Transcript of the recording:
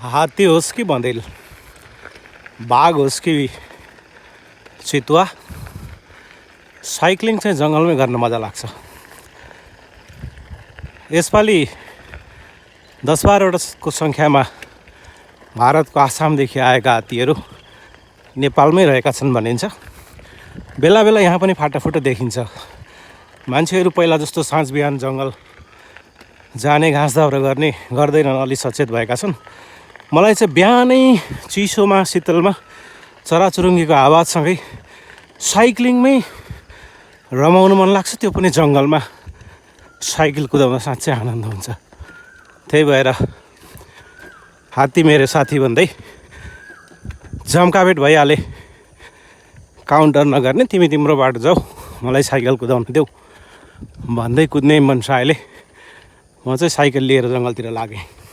हात्ती होस् कि बँदेल, बाघ होस् कि चितुवा, साइक्लिङ चाहिँ जङ्गलमै गर्न मजा लाग्छ। यसपालि 10-12वटाको सङ्ख्यामा भारतको आसामदेखि आएका हात्तीहरू नेपालमै रहेका छन् भनिन्छ। बेला बेला यहाँ पनि फाटाफुटा देखिन्छ। मान्छेहरू पहिला जस्तो साँझ बिहान जङ्गल जाने, घाँस दाउरा गर्ने गर्दैनन्, अलि सचेत भएका छन्। मलाई चाहिँ बिहानै चिसोमा शीतलमा चराचुरुङ्गीको आवाजसँगै साइक्लिङमै रमाउनु मन लाग्छ, त्यो पनि जङ्गलमा साइकल कुदाउन साँच्चै आनन्द हुन्छ। त्यही भएर हात्ती मेरो साथी भन्दै जम्काभेट भइहाले, काउन्टर नगर्ने, तिमी तिम्रो बाटो जाऊ, मलाई साइकल कुदाउन देऊ भन्दै कुद्ने मन छ अहिले। म चाहिँ साइकल लिएर जङ्गलतिर लागेँ।